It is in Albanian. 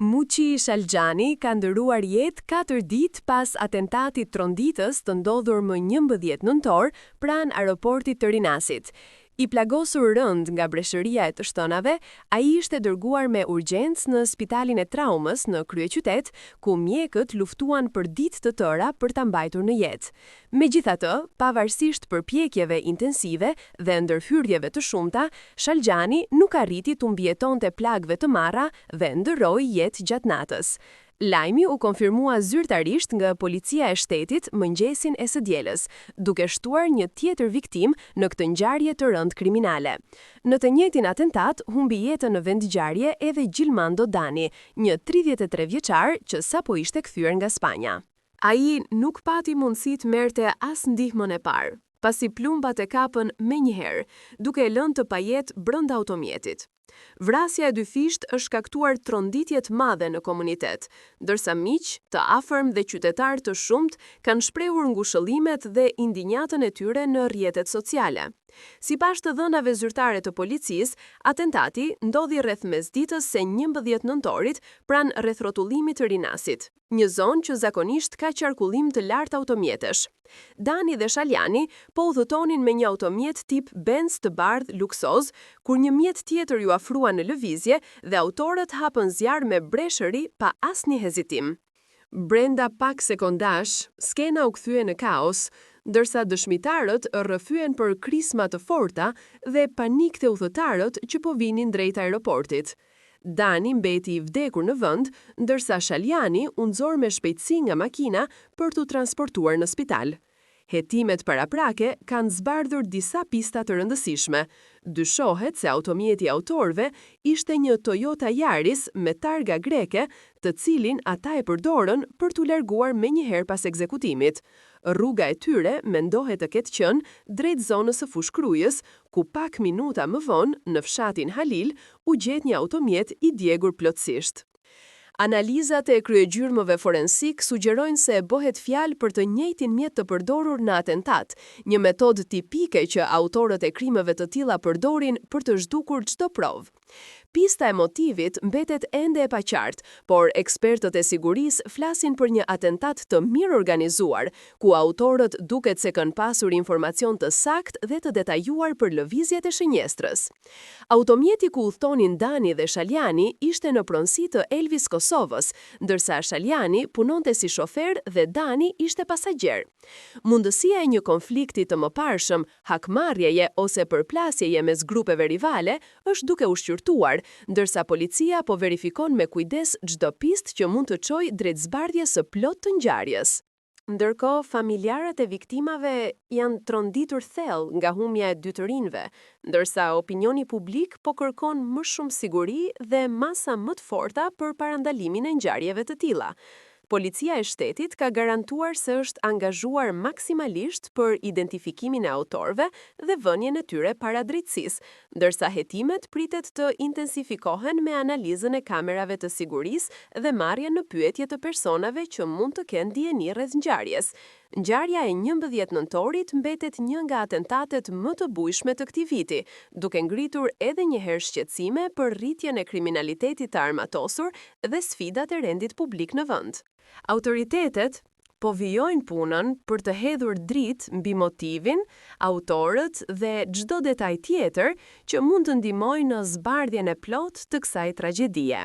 Muçi Shalgjani ka ndërruar jetë katër ditë pas atentatit tronditës të ndodhur më 11 nëntor pranë aeroportit të Rinasit. I plagosur rëndë nga breshëria e të shtënave, ai ishte dërguar me urgjencë në spitalin e traumës në kryeqytet, ku mjekët luftuan për ditë të tëra për ta mbajtur në jetë. Megjithatë, pavarësisht përpjekjeve intensive dhe ndërhyrjeve të shumta, Shalgjani nuk arriti t'u mbijetonte plagëve të marra dhe ndërroi jetë gjatë natës. Lajmi u konfirmua zyrtarisht nga Policia e Shtetit mëngjesin e së dielës, duke shtuar një tjetër viktimë në këtë ngjarje të rëndë kriminale. Në të njëjtin atentat humbi jetën në vendngjarje edhe Gilmando Dani, një 33 vjeçar që sapo ishte kthyer nga Spanja. Ai nuk pati mundësi të merrte as ndihmën e parë, pasi plumbat e kapën menjëherë, duke e lënë të pajetë brenda automjetit. Vrasja e dyfishtë është shkaktuar tronditje të madhe në komunitet, ndërsa miq, të afërm dhe qytetarë të shumtë kanë shprehur ngushëllimet dhe indinjatën e tyre në rrjetet sociale. Sipas të dhënave zyrtare të policisë, atentati ndodhi rreth mesditës së 11 nëntorit pranë rrethrrotullimit të Rinasit, një zonë që zakonisht ka qarkullim të lartë automjetesh. Dani dhe Shaljani po udhëtonin me një automjet tip Benz të bardhë luksoz, kur një mjet tjetër iu afrua në lëvizje dhe autorët hapën zjarr me breshëri pa asnjë hezitim. Brenda pak sekondash, skena u kthye në kaos, ndërsa dëshmitarët rrëfyen për krisma të forta dhe panik te udhëtarët që po vinin drejt aeroportit. Dani mbeti i vdekur në vend, ndërsa Shaljani u nxor me shpejtësi nga makina për t'u transportuar në spital. Hetimet paraprake kanë zbardhur disa pista të rëndësishme. Dyshohet se automjeti i autorëve ishte një Toyota Yaris me targa greke, të cilin ata e përdorën për t'u larguar menjëherë pas ekzekutimit. Rruga e tyre mendohet të ketë qenë drejt zonës së Fushë-Krujës, ku pak minuta më vonë, në fshatin Halil, u gjet një automjet i djegur plotësisht. Analizat e kryegjyrmëve forensikë sugjerojnë se bëhet fjalë për të njëjtin mjet të përdorur në atentat, një metodë tipike që autorët e krimeve të tilla përdorin për të zhdukur çdo provë. Pista e motivit mbetet ende e paqartë, por ekspertët e sigurisë flasin për një atentat të mirëorganizuar, ku autorët duket se kanë pasur informacion të saktë dhe të detajuar për lëvizjet e shënjestrës. Automjeti ku udhëtonin Dani dhe Shaljani ishte në pronësi të Elvis Kosovës, ndërsa Shaljani punonte si shofer dhe Dani ishte pasagjer. Mundësia e një konflikti të mëparshëm, hakmarrjeje ose përplasjeje mes grupeve rivale është duke u shqyrtuar, ndërsa policia po verifikon me kujdes çdo pistë që mund të çojë drejt zbardhjes së plotë të ngjarjes. Ndërkohë, familjarët e viktimave janë tronditur thellë nga humbja e dy të rinjve, ndërsa opinioni publik po kërkon më shumë siguri dhe masa më të forta për parandalimin e ngjarjeve të tilla. Policia e Shtetit ka garantuar se është angazhuar maksimalisht për identifikimin e autorëve dhe vënien e tyre para drejtësisë, ndërsa hetimet pritet të intensifikohen me analizën e kamerave të sigurisë dhe marrjen në pyetje të personave që mund të kenë dijeni rreth ngjarjes. Ngjarja e 11 nëntorit mbetet një nga atentatet më të bujshme të këtij viti, duke ngritur edhe një herë shqetësime për rritjen e kriminalitetit të armatosur dhe sfidat e rendit publik në vend. Autoritetet po vijojnë punën për të hedhur dritë mbi motivin, autorët dhe çdo detaj tjetër që mund të ndihmojë në zbardhjen e plotë të kësaj tragjedie.